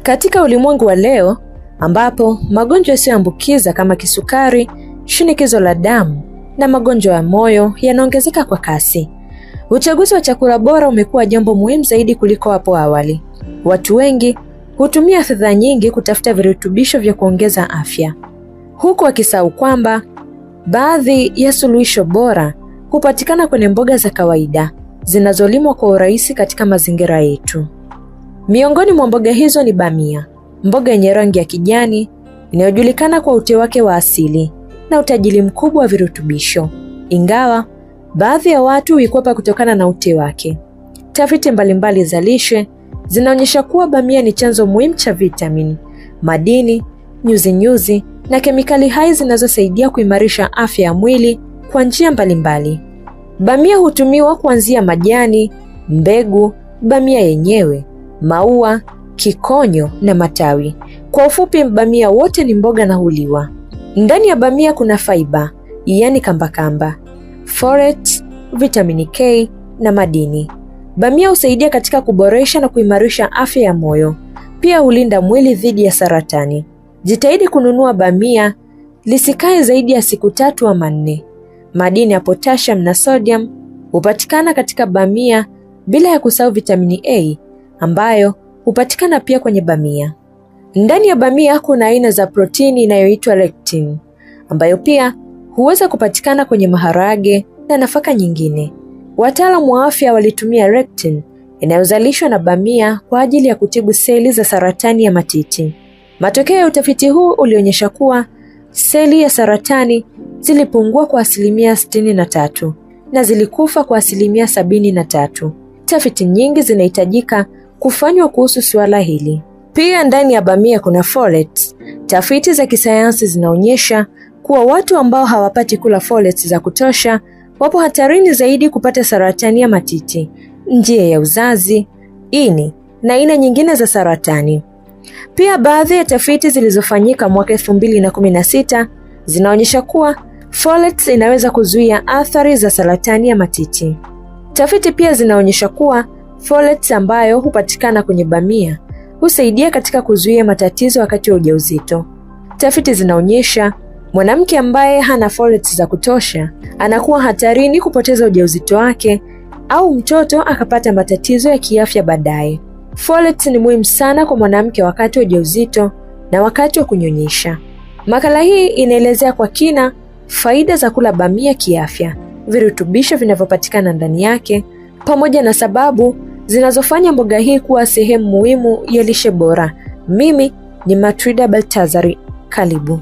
Katika ulimwengu wa leo ambapo magonjwa yasiyoambukiza kama kisukari, shinikizo la damu na magonjwa ya moyo yanaongezeka kwa kasi, uchaguzi wa chakula bora umekuwa jambo muhimu zaidi kuliko hapo awali. Watu wengi hutumia fedha nyingi kutafuta virutubisho vya kuongeza afya, huku wakisahau kwamba baadhi ya suluhisho bora hupatikana kwenye mboga za kawaida zinazolimwa kwa urahisi katika mazingira yetu. Miongoni mwa mboga hizo ni bamia, mboga yenye rangi ya kijani inayojulikana kwa ute wake wa asili na utajiri mkubwa wa virutubisho, ingawa baadhi ya watu huikwepa kutokana na ute wake. Tafiti mbalimbali za lishe zinaonyesha kuwa bamia ni chanzo muhimu cha vitamini, madini, nyuzinyuzi na kemikali hai zinazosaidia kuimarisha afya ya mwili kwa njia mbalimbali. Bamia hutumiwa kuanzia majani, mbegu, bamia yenyewe, maua, kikonyo na matawi. Kwa ufupi, bamia wote ni mboga na huliwa. Ndani ya bamia kuna faiba, yaani kambakamba, folate, vitamini K na madini. Bamia husaidia katika kuboresha na kuimarisha afya ya moyo. Pia hulinda mwili dhidi ya saratani. Jitahidi kununua bamia lisikae zaidi ya siku 3 ama 4. Madini ya potassium na sodium hupatikana katika bamia, bila ya kusahau vitamini A ambayo hupatikana pia kwenye bamia. Ndani ya bamia kuna aina za protini inayoitwa lectin ambayo pia huweza kupatikana kwenye maharage na nafaka nyingine. Wataalamu wa afya walitumia lectin inayozalishwa na bamia kwa ajili ya kutibu seli za saratani ya matiti. Matokeo ya utafiti huu ulionyesha kuwa seli ya saratani zilipungua kwa 63% na zilikufa kwa 73%. Tafiti nyingi zinahitajika kufanywa kuhusu suala hili. Pia ndani ya bamia kuna folate. Tafiti za kisayansi zinaonyesha kuwa watu ambao hawapati kula folate za kutosha wapo hatarini zaidi kupata saratani ya matiti, njia ya uzazi, ini na aina nyingine za saratani. Pia baadhi ya tafiti zilizofanyika mwaka 2016 zinaonyesha kuwa folate inaweza kuzuia athari za saratani ya matiti. Tafiti pia zinaonyesha kuwa folate ambayo hupatikana kwenye bamia husaidia katika kuzuia matatizo wakati wa ujauzito. Tafiti zinaonyesha mwanamke ambaye hana folate za kutosha anakuwa hatarini kupoteza ujauzito wake au mtoto akapata matatizo ya kiafya baadaye. Folate ni muhimu sana kwa mwanamke wakati wa ujauzito na wakati wa kunyonyesha. Makala hii inaelezea kwa kina faida za kula bamia kiafya, virutubisho vinavyopatikana ndani yake, pamoja na sababu zinazofanya mboga hii kuwa sehemu muhimu ya lishe bora. Mimi ni Matrida Baltazari, karibu.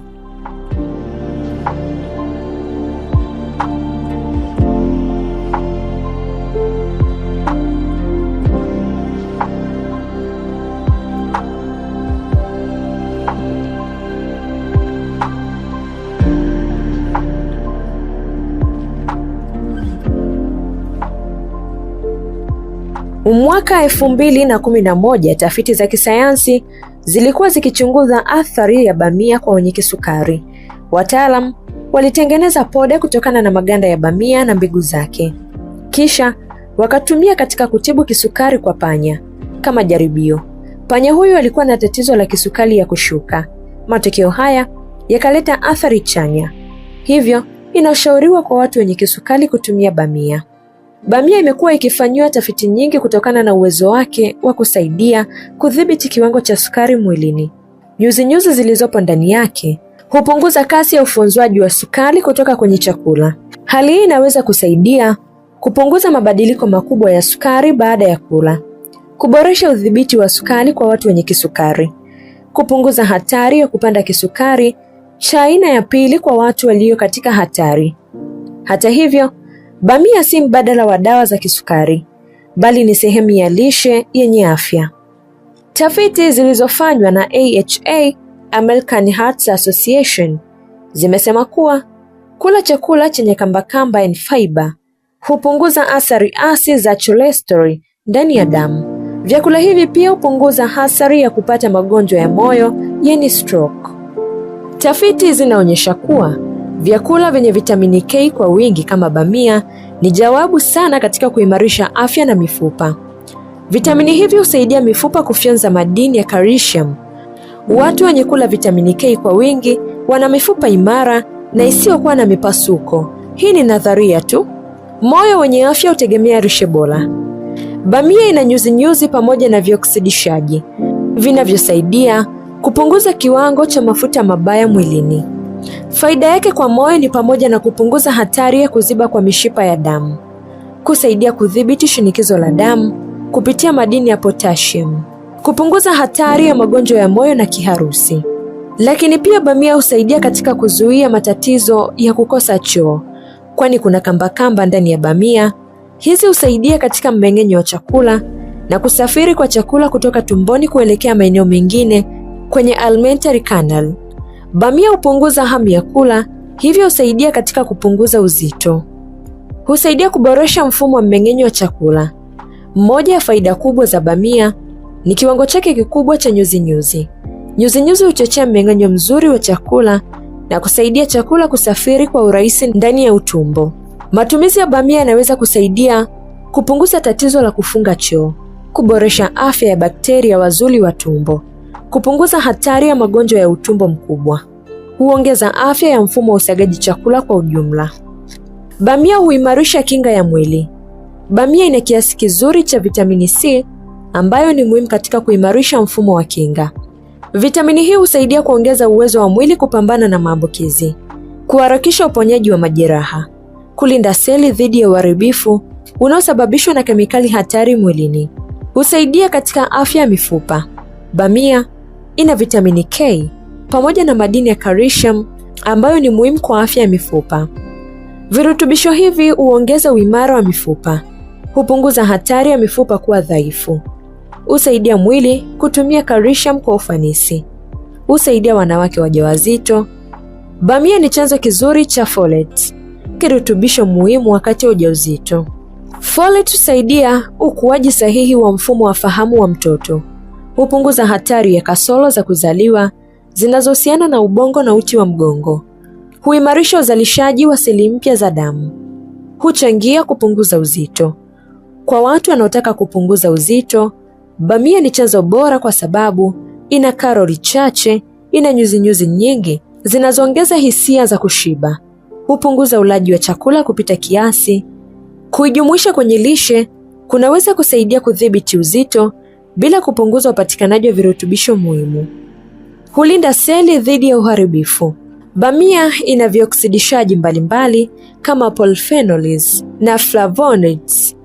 Mwaka 2011, tafiti za kisayansi zilikuwa zikichunguza athari ya bamia kwa wenye kisukari. Wataalam walitengeneza poda kutokana na maganda ya bamia na mbegu zake, kisha wakatumia katika kutibu kisukari kwa panya kama jaribio. Panya huyu alikuwa na tatizo la kisukari ya kushuka. Matokeo haya yakaleta athari chanya, hivyo inashauriwa kwa watu wenye kisukari kutumia bamia. Bamia imekuwa ikifanyiwa tafiti nyingi kutokana na uwezo wake wa kusaidia kudhibiti kiwango cha sukari mwilini. Nyuzinyuzi zilizopo ndani yake hupunguza kasi ya ufonzwaji wa sukari kutoka kwenye chakula. Hali hii inaweza kusaidia kupunguza mabadiliko makubwa ya sukari baada ya kula, kuboresha udhibiti wa sukari kwa watu wenye kisukari, kupunguza hatari ya kupanda kisukari cha aina ya pili kwa watu walio katika hatari. Hata hivyo, bamia si mbadala wa dawa za kisukari, bali ni sehemu ya lishe yenye afya. Tafiti zilizofanywa na AHA, American Heart Association, zimesema kuwa kula chakula chenye kambakamba and fiber hupunguza athari asi za cholesterol ndani ya damu. Vyakula hivi pia hupunguza hatari ya kupata magonjwa ya moyo, yani stroke. Tafiti zinaonyesha kuwa vyakula vyenye vitamini K kwa wingi kama bamia ni jawabu sana katika kuimarisha afya na mifupa. Vitamini hivi husaidia mifupa kufyonza madini ya calcium. Watu wenye kula vitamini K kwa wingi wana mifupa imara na isiyokuwa na mipasuko. Hii ni nadharia tu. Moyo wenye afya hutegemea lishe bora. Bamia ina nyuzinyuzi pamoja na vioksidishaji vinavyosaidia kupunguza kiwango cha mafuta mabaya mwilini. Faida yake kwa moyo ni pamoja na kupunguza hatari ya kuziba kwa mishipa ya damu, kusaidia kudhibiti shinikizo la damu kupitia madini ya potassium, kupunguza hatari ya magonjwa ya moyo na kiharusi. Lakini pia bamia husaidia katika kuzuia matatizo ya kukosa choo, kwani kuna kambakamba ndani ya bamia. Hizi husaidia katika mmeng'enyo wa chakula na kusafiri kwa chakula kutoka tumboni kuelekea maeneo mengine kwenye alimentary canal. Bamia hupunguza hamu ya kula, hivyo husaidia katika kupunguza uzito. Husaidia kuboresha mfumo wa mmeng'enyo wa chakula. Moja ya faida kubwa za bamia ni kiwango chake kikubwa cha nyuzinyuzi. Nyuzinyuzi huchochea mmeng'enyo mzuri wa chakula na kusaidia chakula kusafiri kwa urahisi ndani ya utumbo. Matumizi ya bamia yanaweza kusaidia kupunguza tatizo la kufunga choo, kuboresha afya ya bakteria wazuri wa tumbo, kupunguza hatari ya magonjwa ya utumbo mkubwa, huongeza afya ya mfumo wa usagaji chakula kwa ujumla. Bamia huimarisha kinga ya mwili. Bamia ina kiasi kizuri cha vitamini C ambayo ni muhimu katika kuimarisha mfumo wa kinga. Vitamini hii husaidia kuongeza uwezo wa mwili kupambana na maambukizi, kuharakisha uponyaji wa majeraha, kulinda seli dhidi ya uharibifu unaosababishwa na kemikali hatari mwilini. Husaidia katika afya ya mifupa. Bamia ina vitamini K pamoja na madini ya calcium ambayo ni muhimu kwa afya ya mifupa. Virutubisho hivi huongeza uimara wa mifupa, hupunguza hatari ya mifupa kuwa dhaifu, husaidia mwili kutumia calcium kwa ufanisi, husaidia wanawake wajawazito. Bamia ni chanzo kizuri cha folate, kirutubisho muhimu wakati wa ujauzito. Folate husaidia ukuaji sahihi wa mfumo wa fahamu wa mtoto, hupunguza hatari ya kasoro za kuzaliwa zinazohusiana na ubongo na uti wa mgongo, huimarisha uzalishaji wa seli mpya za damu, huchangia kupunguza uzito. Kwa watu wanaotaka kupunguza uzito, bamia ni chanzo bora kwa sababu ina karoli chache, ina nyuzinyuzi nyingi zinazoongeza hisia za kushiba, hupunguza ulaji wa chakula kupita kiasi. Kuijumuisha kwenye lishe kunaweza kusaidia kudhibiti uzito bila kupunguza upatikanaji wa virutubisho muhimu. Hulinda seli dhidi ya uharibifu. Bamia ina vioksidishaji mbalimbali kama polyphenols na flavonoids.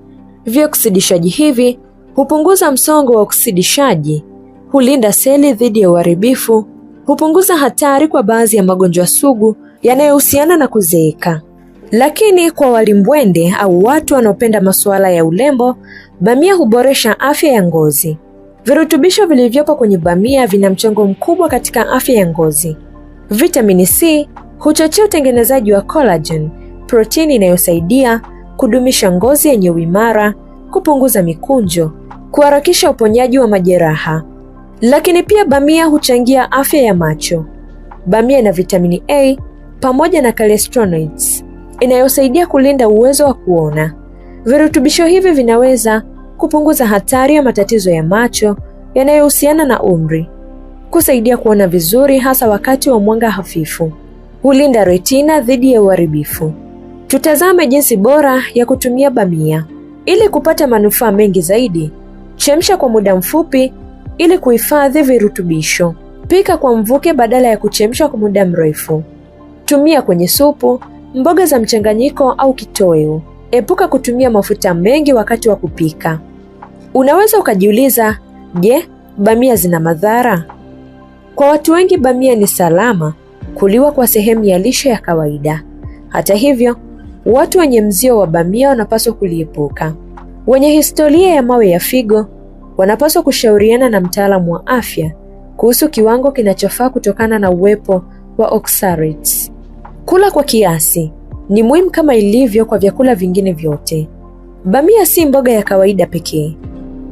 Vioksidishaji hivi hupunguza msongo wa oksidishaji, hulinda seli dhidi ya uharibifu, hupunguza hatari kwa baadhi ya magonjwa sugu yanayohusiana na kuzeeka. Lakini kwa walimbwende au watu wanaopenda masuala ya urembo, bamia huboresha afya ya ngozi. Virutubisho vilivyopo kwenye bamia vina mchango mkubwa katika afya ya ngozi. Vitamini C huchochea utengenezaji wa collagen, protini inayosaidia kudumisha ngozi yenye uimara, kupunguza mikunjo, kuharakisha uponyaji wa majeraha. Lakini pia bamia huchangia afya ya macho. Bamia ina vitamini A pamoja na carotenoids inayosaidia kulinda uwezo wa kuona. Virutubisho hivi vinaweza kupunguza hatari ya matatizo ya macho yanayohusiana na umri, kusaidia kuona vizuri hasa wakati wa mwanga hafifu, hulinda retina dhidi ya uharibifu. Tutazame jinsi bora ya kutumia bamia ili kupata manufaa mengi zaidi. Chemsha kwa muda mfupi ili kuhifadhi virutubisho. Pika kwa mvuke badala ya kuchemsha kwa muda mrefu. Tumia kwenye supu, mboga za mchanganyiko au kitoweo. Epuka kutumia mafuta mengi wakati wa kupika. Unaweza ukajiuliza, je, bamia zina madhara? Kwa watu wengi bamia ni salama kuliwa kwa sehemu ya lishe ya kawaida. Hata hivyo, watu wenye mzio wa bamia wanapaswa kuliepuka. Wenye historia ya mawe ya figo wanapaswa kushauriana na mtaalamu wa afya kuhusu kiwango kinachofaa kutokana na uwepo wa oxalates. Kula kwa kiasi ni muhimu kama ilivyo kwa vyakula vingine vyote. Bamia si mboga ya kawaida pekee,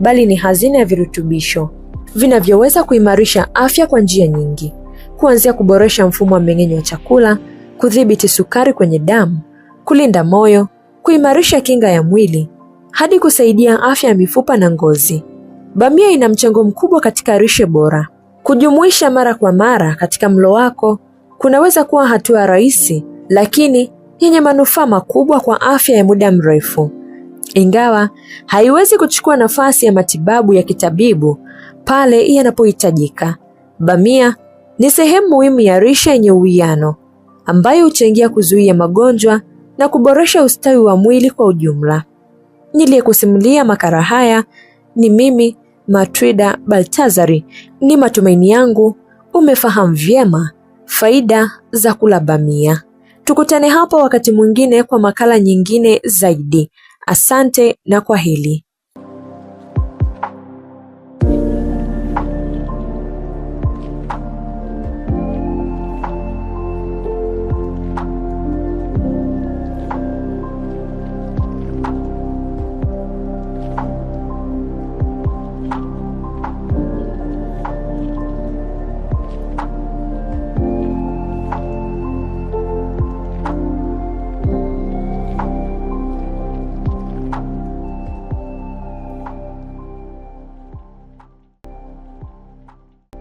bali ni hazina ya virutubisho vinavyoweza kuimarisha afya kwa njia nyingi, kuanzia kuboresha mfumo wa mmeng'enyo wa chakula, kudhibiti sukari kwenye damu, kulinda moyo, kuimarisha kinga ya mwili, hadi kusaidia afya ya mifupa na ngozi. Bamia ina mchango mkubwa katika lishe bora. Kujumuisha mara kwa mara katika mlo wako kunaweza kuwa hatua rahisi, lakini yenye manufaa makubwa kwa afya ya muda mrefu. Ingawa haiwezi kuchukua nafasi ya matibabu ya kitabibu pale yanapohitajika, bamia ni sehemu muhimu ya lishe yenye uwiano ambayo huchangia kuzuia magonjwa na kuboresha ustawi wa mwili kwa ujumla. Niliyekusimulia makala haya ni mimi Matrida Baltazari. Ni matumaini yangu umefahamu vyema faida za kula bamia. Tukutane hapo wakati mwingine kwa makala nyingine zaidi. Asante na kwaheri.